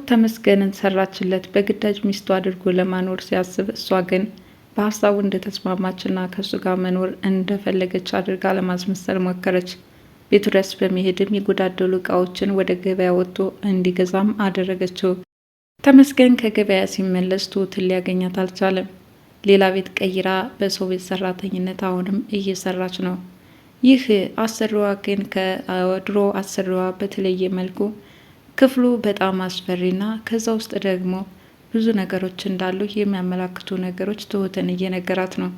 ተመስገንን ሰራችለት በግዳጅ ሚስቱ አድርጎ ለማኖር ሲያስብ፣ እሷ ግን በሀሳቡ እንደተስማማችና ከእሱ ጋር መኖር እንደፈለገች አድርጋ ለማስመሰል ሞከረች። ቤቱ ድረስ በመሄድም የጎዳደሉ እቃዎችን ወደ ገበያ ወጥቶ እንዲገዛም አደረገችው። ተመስገን ከገበያ ሲመለስ ትሁትን ሊያገኛት አልቻለም። ሌላ ቤት ቀይራ በሰው ቤት ሰራተኝነት አሁንም እየሰራች ነው። ይህ አሰሪዋ ግን ከድሮ አሰሪዋ በተለየ መልኩ ክፍሉ በጣም አስፈሪና ከዛ ውስጥ ደግሞ ብዙ ነገሮች እንዳሉ የሚያመላክቱ ነገሮች ትሁትን እየነገራት ነው።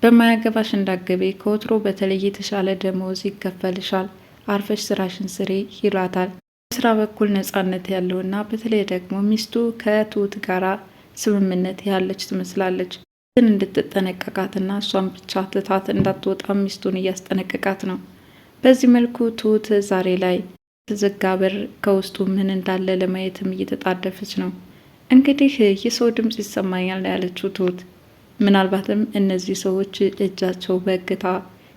በማያገባሽ እንዳገቤ ከወትሮ በተለይ የተሻለ ደመወዝ ይከፈልሻል፣ አርፈሽ ስራሽን ስሪ ይሏታል። በስራ በኩል ነጻነት ያለውና በተለይ ደግሞ ሚስቱ ከትሁት ጋራ ስምምነት ያለች ትመስላለች። ግን እንድትጠነቀቃትና እሷን ብቻ ትታት እንዳትወጣ ሚስቱን እያስጠነቀቃት ነው። በዚህ መልኩ ትሁት ዛሬ ላይ የተዘጋ በር ከውስጡ ምን እንዳለ ለማየትም እየተጣደፈች ነው። እንግዲህ የሰው ድምፅ ይሰማኛል ያለችው ትሁት ምናልባትም እነዚህ ሰዎች እጃቸው በእገታ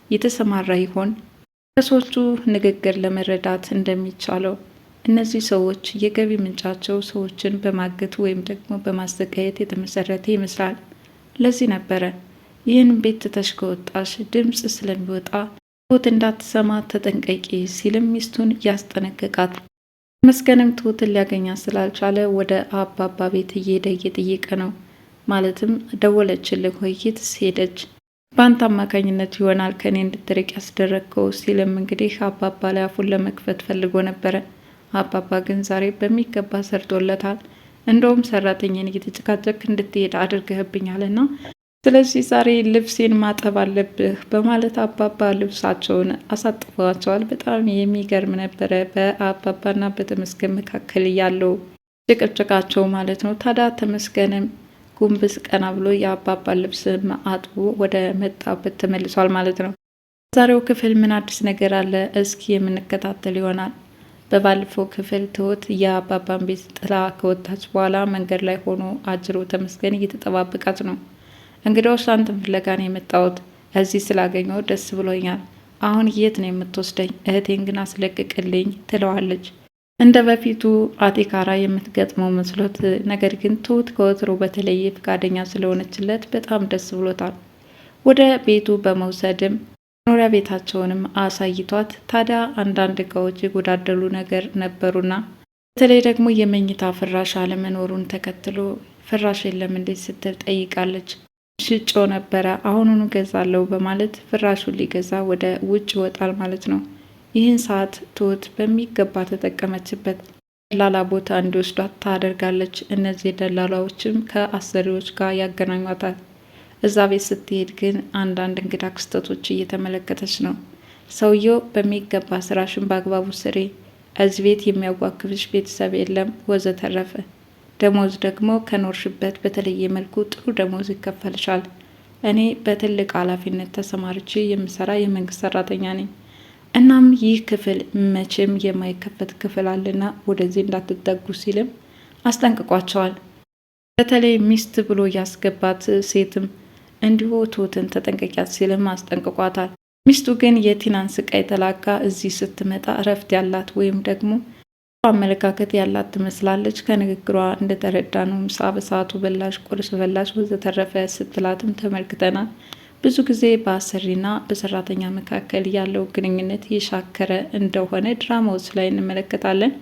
የተሰማራ ይሆን? ከሰዎቹ ንግግር ለመረዳት እንደሚቻለው እነዚህ ሰዎች የገቢ ምንጫቸው ሰዎችን በማገት ወይም ደግሞ በማሰቃየት የተመሰረተ ይመስላል። ለዚህ ነበረ ይህን ቤት ትተሽ ከወጣሽ ድምፅ ስለሚወጣ ትሁት እንዳትሰማ ተጠንቀቂ ሲልም ሚስቱን ያስጠነቅቃት። ተመስገንም ትሁትን ሊያገኛት ስላልቻለ ወደ አባባ ቤት እየሄደ እየጠየቀ ነው። ማለትም ደወለችልህ ወይ? የትስ ሄደች? በአንተ አማካኝነት ይሆናል ከእኔ እንድትርቅ ያስደረግከው ሲልም እንግዲህ አባባ ላይ አፉን ለመክፈት ፈልጎ ነበረ። አባባ ግን ዛሬ በሚገባ ሰርቶለታል። እንደውም ሰራተኛን እየተጨቃጨቅ እንድትሄድ አድርገህብኛልና ስለዚህ ዛሬ ልብሴን ማጠብ አለብህ በማለት አባባ ልብሳቸውን አሳጥፈዋቸዋል። በጣም የሚገርም ነበረ በአባባና በተመስገን መካከል ያለው ጭቅጭቃቸው ማለት ነው። ታዲያ ተመስገንም ጉንብስ ቀና ብሎ የአባባ ልብስ አጥቦ ወደ መጣበት ተመልሷል ማለት ነው። ዛሬው ክፍል ምን አዲስ ነገር አለ? እስኪ የምንከታተል ይሆናል። በባለፈው ክፍል ትሁት የአባባን ቤት ጥላ ከወጣች በኋላ መንገድ ላይ ሆኖ አጅሮ ተመስገን እየተጠባበቃት ነው። እንግዲያውስ አንተን ፍለጋ ነው የመጣሁት። እዚህ ስላገኘው ደስ ብሎኛል። አሁን የት ነው የምትወስደኝ? እህቴን ግን አስለቅቅልኝ ትለዋለች። እንደ በፊቱ አቴካራ የምትገጥመው መስሎት፣ ነገር ግን ትሁት ከወትሮ በተለየ ፈቃደኛ ስለሆነችለት በጣም ደስ ብሎታል። ወደ ቤቱ በመውሰድም መኖሪያ ቤታቸውንም አሳይቷት፣ ታዲያ አንዳንድ እቃዎች የጎዳደሉ ነገር ነበሩና በተለይ ደግሞ የመኝታ ፍራሽ አለመኖሩን ተከትሎ ፍራሽ የለም እንዴት ስትል ጠይቃለች። ሽጮ ነበረ አሁኑኑ ገዛለሁ በማለት ፍራሹን ሊገዛ ወደ ውጭ ይወጣል ማለት ነው። ይህን ሰዓት ትሁት በሚገባ ተጠቀመችበት። ደላላ ቦታ እንዲወስዷት ታደርጋለች። እነዚህ ደላላዎችም ከአሰሪዎች ጋር ያገናኟታል። እዛ ቤት ስትሄድ ግን አንዳንድ እንግዳ ክስተቶች እየተመለከተች ነው። ሰውየው በሚገባ ስራሽን በአግባቡ ስሪ፣ እዚህ ቤት የሚያዋክብሽ ቤተሰብ የለም ወዘተረፈ ደሞዝ ደግሞ ከኖርሽበት በተለየ መልኩ ጥሩ ደሞዝ ይከፈልሻል። እኔ በትልቅ ኃላፊነት ተሰማርቼ የምሰራ የመንግስት ሰራተኛ ነኝ። እናም ይህ ክፍል መቼም የማይከፈት ክፍል አለና ወደዚህ እንዳትጠጉ ሲልም አስጠንቅቋቸዋል። በተለይ ሚስት ብሎ ያስገባት ሴትም እንዲሁ ትሁትን ተጠንቀቂያት ሲልም አስጠንቅቋታል። ሚስቱ ግን የቲናን ስቃይ ተላካ እዚህ ስትመጣ እረፍት ያላት ወይም ደግሞ አመለካከት ያላት ትመስላለች። ከንግግሯ እንደተረዳ ነው ምሳ በሰዓቱ በላሽ፣ ቁርስ በላሽ፣ ወዘተረፈ ስትላትም ተመልክተናል። ብዙ ጊዜ በአሰሪና በሰራተኛ መካከል ያለው ግንኙነት የሻከረ እንደሆነ ድራማዎች ላይ እንመለከታለን።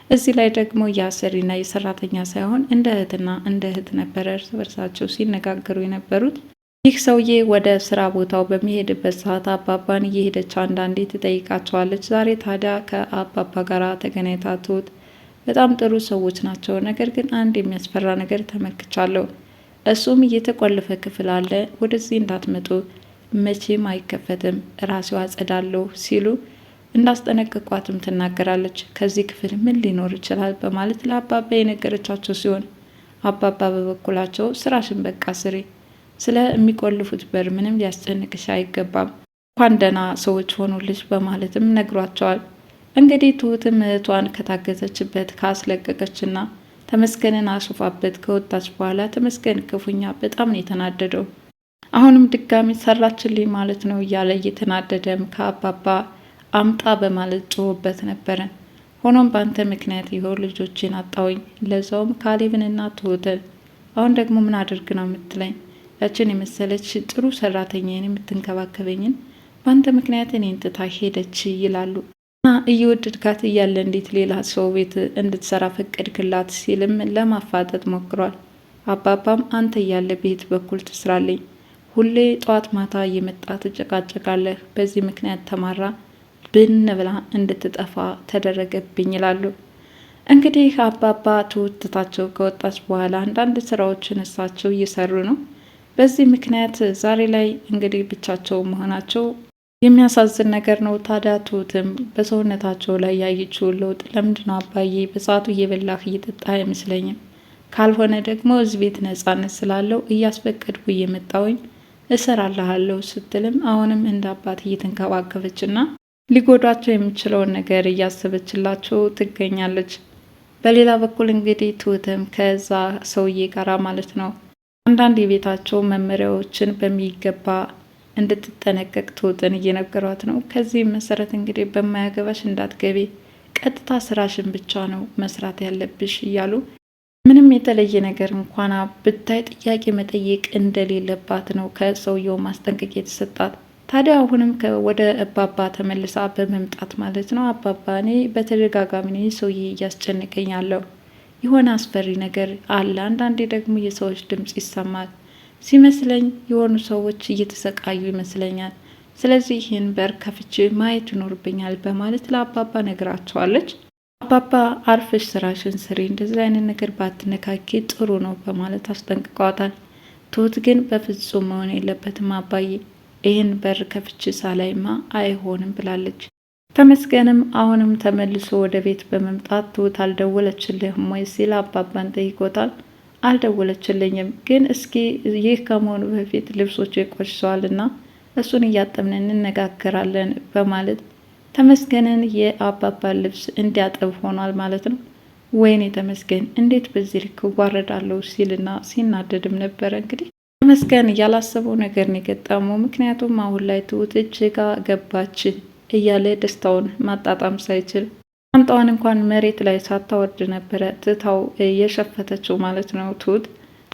እዚህ ላይ ደግሞ የአሰሪና የሰራተኛ ሳይሆን እንደ እህትና እንደ እህት ነበረ እርስ በርሳቸው ሲነጋገሩ የነበሩት። ይህ ሰውዬ ወደ ስራ ቦታው በሚሄድበት ሰዓት አባባን እየሄደች አንዳንዴ ትጠይቃቸዋለች። ዛሬ ታዲያ ከአባባ ጋር ተገናኝታ ትሁት በጣም ጥሩ ሰዎች ናቸው፣ ነገር ግን አንድ የሚያስፈራ ነገር ተመልክቻለሁ። እሱም እየተቆለፈ ክፍል አለ፣ ወደዚህ እንዳትመጡ፣ መቼም አይከፈትም፣ ራሴው አጸዳለሁ ሲሉ እንዳስጠነቅቋትም ትናገራለች። ከዚህ ክፍል ምን ሊኖር ይችላል በማለት ለአባባ የነገረቻቸው ሲሆን አባባ በበኩላቸው ስራሽን በቃ ስሪ ስለሚቆልፉት በር ምንም ሊያስጨንቅሽ አይገባም፣ እንኳን ደህና ሰዎች ሆኑልሽ በማለትም ነግሯቸዋል። እንግዲህ ትሁትም እህቷን ከታገተችበት ካስለቀቀችና ተመስገንን አሹፋበት ከወጣች በኋላ ተመስገን ክፉኛ በጣም ነው የተናደደው። አሁንም ድጋሚ ሰራችልኝ ማለት ነው እያለ እየተናደደም ከአባባ አምጣ በማለት ጮሆበት ነበረ። ሆኖም በአንተ ምክንያት ይኸው ልጆችን አጣውኝ፣ ለዛውም ካሌብንና ትሁትን። አሁን ደግሞ ምን አድርግ ነው የምትለኝ? ያችን የመሰለች ጥሩ ሰራተኛን የምትንከባከበኝን በአንተ ምክንያት እኔን ትታ ሄደች ይላሉ። እና እየወደድካት እያለ እንዴት ሌላ ሰው ቤት እንድትሰራ ፈቀድክላት? ሲልም ለማፋጠጥ ሞክሯል። አባባም አንተ እያለ ቤት በኩል ትስራለኝ፣ ሁሌ ጠዋት ማታ እየመጣ ትጨቃጨቃለህ። በዚህ ምክንያት ተማራ ብን ብላ እንድትጠፋ ተደረገብኝ ይላሉ። እንግዲህ አባባ ትሁት ትታቸው ከወጣች በኋላ አንዳንድ ስራዎችን እሳቸው እየሰሩ ነው። በዚህ ምክንያት ዛሬ ላይ እንግዲህ ብቻቸው መሆናቸው የሚያሳዝን ነገር ነው። ታዲያ ትሁትም በሰውነታቸው ላይ ያየችውን ለውጥ ለምንድነው አባዬ በሰዓቱ እየበላህ እየጠጣህ አይመስለኝም፣ ካልሆነ ደግሞ እዚህ ቤት ነጻነት ስላለው እያስፈቀድኩ እየመጣውኝ እሰራልሃለሁ ስትልም አሁንም እንደ አባት እየተንከባከበችና ሊጎዷቸው የሚችለውን ነገር እያሰበችላቸው ትገኛለች። በሌላ በኩል እንግዲህ ትሁትም ከዛ ሰውዬ ጋራ ማለት ነው አንዳንድ የቤታቸው መመሪያዎችን በሚገባ እንድትጠነቀቅ ትሁትን እየነገሯት ነው። ከዚህም መሰረት እንግዲህ በማያገባሽ እንዳትገቢ፣ ቀጥታ ስራሽን ብቻ ነው መስራት ያለብሽ እያሉ ምንም የተለየ ነገር እንኳን ብታይ ጥያቄ መጠየቅ እንደሌለባት ነው ከሰውየው ማስጠንቀቂያ የተሰጣት። ታዲያ አሁንም ወደ አባባ ተመልሳ በመምጣት ማለት ነው አባባ እኔ በተደጋጋሚ ነው ሰውዬ እያስጨነቀኝ አለው የሆነ አስፈሪ ነገር አለ። አንዳንዴ ደግሞ የሰዎች ድምጽ ይሰማል ሲመስለኝ የሆኑ ሰዎች እየተሰቃዩ ይመስለኛል። ስለዚህ ይህን በር ከፍቼ ማየት ይኖርብኛል በማለት ለአባባ ነግራቸዋለች። አባባ አርፈሽ ስራሽን ስሪ፣ እንደዚህ አይነት ነገር ባትነካኪ ጥሩ ነው በማለት አስጠንቅቀዋታል። ትሁት ግን በፍጹም መሆን የለበትም አባዬ፣ ይህን በር ከፍቼ ሳላይማ አይሆንም ብላለች። ተመስገንም አሁንም ተመልሶ ወደ ቤት በመምጣት ትሁት አልደወለችልህም ወይ ሲል አባባን ጠይቆታል። አልደወለችልኝም፣ ግን እስኪ ይህ ከመሆኑ በፊት ልብሶቹ ይቆሽሸዋልና እሱን እያጠብን እንነጋገራለን በማለት ተመስገንን የአባባን ልብስ እንዲያጥብ ሆኗል ማለት ነው። ወይኔ ተመስገን እንዴት በዚህ ልክ እዋረዳለሁ ሲልና ሲናደድም ነበረ። እንግዲህ ተመስገን ያላሰበው ነገር ነው የገጠመው። ምክንያቱም አሁን ላይ ትሁት እጅ ጋ ገባች እያለ ደስታውን ማጣጣም ሳይችል ሻንጣዋን እንኳን መሬት ላይ ሳታወርድ ነበረ ትታው የሸፈተችው ማለት ነው ትሁት።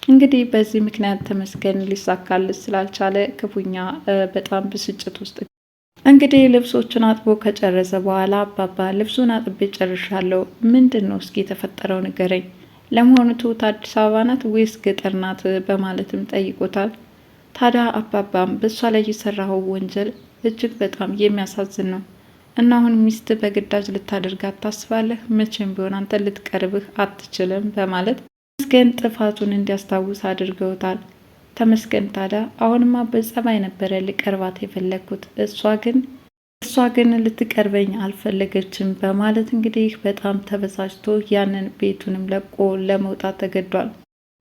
እንግዲህ በዚህ ምክንያት ተመስገን ሊሳካለት ስላልቻለ ክፉኛ በጣም ብስጭት ውስጥ እንግዲህ ልብሶቹን አጥቦ ከጨረሰ በኋላ አባባ ልብሱን አጥቤ ጨርሻለሁ፣ ምንድን ነው እስኪ የተፈጠረው ንገረኝ። ለመሆኑ ትሁት አዲስ አበባ ናት ወይስ ገጠር ናት? በማለትም ጠይቆታል። ታዲያ አባባም በእሷ ላይ የሰራኸው ወንጀል እጅግ በጣም የሚያሳዝን ነው እና አሁን ሚስት በግዳጅ ልታደርጋት ታስባለህ? መቼም ቢሆን አንተ ልትቀርብህ አትችልም በማለት ተመስገን ጥፋቱን እንዲያስታውስ አድርገውታል። ተመስገን ታዲያ አሁንማ በጸባይ ነበረ ልቀርባት የፈለግኩት እሷ ግን ልትቀርበኝ አልፈለገችም በማለት እንግዲህ በጣም ተበሳጭቶ ያንን ቤቱንም ለቆ ለመውጣት ተገዷል።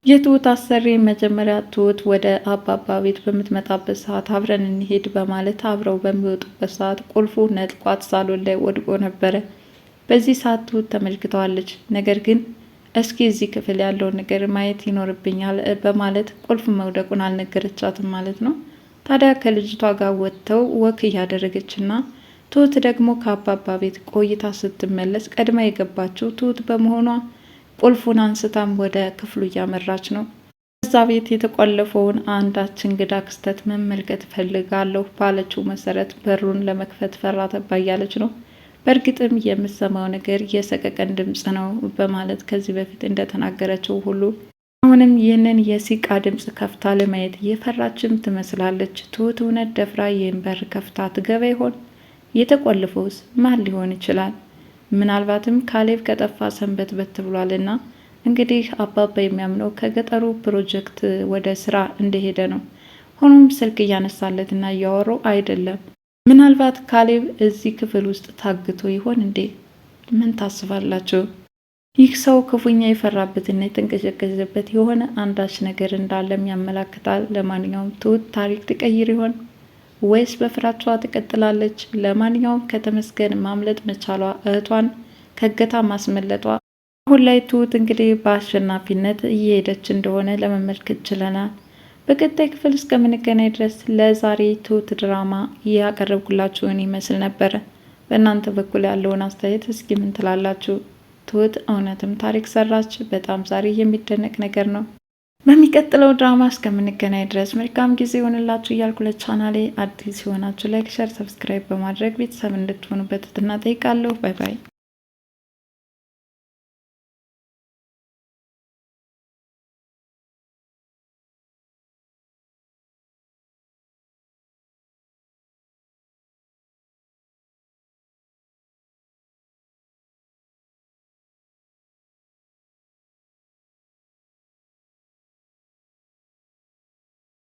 የትሁት አሰሪ መጀመሪያ ትሁት ወደ አባባ ቤት በምትመጣበት ሰዓት አብረን እንሄድ በማለት አብረው በሚወጡበት ሰዓት ቁልፉ ነጥቋት ሳሎን ላይ ወድቆ ነበረ። በዚህ ሰዓት ትሁት ተመልክተዋለች። ነገር ግን እስኪ እዚህ ክፍል ያለውን ነገር ማየት ይኖርብኛል በማለት ቁልፍ መውደቁን አልነገረቻትም ማለት ነው። ታዲያ ከልጅቷ ጋር ወጥተው walk እያደረገችና ትሁት ደግሞ ከአባባ ቤት ቆይታ ስትመለስ ቀድማ የገባችው ትሁት በመሆኗ ቁልፉን አንስታም ወደ ክፍሉ እያመራች ነው። እዛ ቤት የተቆለፈውን አንዳች እንግዳ ክስተት መመልከት እፈልጋለሁ ባለችው መሰረት በሩን ለመክፈት ፈራ ተባ እያለች ነው። በእርግጥም የምሰማው ነገር የሰቀቀን ድምፅ ነው በማለት ከዚህ በፊት እንደተናገረችው ሁሉ አሁንም ይህንን የሲቃ ድምፅ ከፍታ ለማየት እየፈራችም ትመስላለች። ትሁት እውነት ደፍራ ይህን በር ከፍታ ትገባ ይሆን? የተቆለፈውስ ማን ሊሆን ይችላል? ምናልባትም ካሌብ ከጠፋ ሰንበት በት ብሏልና እንግዲህ አባባ የሚያምነው ከገጠሩ ፕሮጀክት ወደ ስራ እንደሄደ ነው። ሆኖም ስልክ እያነሳለትና እያወሩ አይደለም። ምናልባት ካሌብ እዚህ ክፍል ውስጥ ታግቶ ይሆን እንዴ? ምን ታስባላችሁ? ይህ ሰው ክፉኛ የፈራበትና የተንቀዠቀዠበት የሆነ አንዳች ነገር እንዳለም ያመላክታል። ለማንኛውም ትሁት ታሪክ ትቀይር ይሆን ወይስ በፍራቿ ትቀጥላለች? ለማንኛውም ከተመስገን ማምለጥ መቻሏ፣ እህቷን ከእገታ ማስመለጧ አሁን ላይ ትሁት እንግዲህ በአሸናፊነት እየሄደች እንደሆነ ለመመልከት ችለናል። በቀጣይ ክፍል እስከምንገናኝ ድረስ ለዛሬ ትሁት ድራማ ያቀረብኩላችሁን ይመስል ነበረ። በእናንተ በኩል ያለውን አስተያየት እስኪ ምን ትላላችሁ? ትሁት እውነትም ታሪክ ሰራች። በጣም ዛሬ የሚደነቅ ነገር ነው። በሚቀጥለው ድራማ እስከምንገናኝ ድረስ መልካም ጊዜ ይሆንላችሁ እያልኩ ለቻናሌ አዲስ የሆናችሁ like፣ share፣ subscribe በማድረግ ቤተሰብ እንድትሆኑ በትህትና እጠይቃለሁ። Bye bye።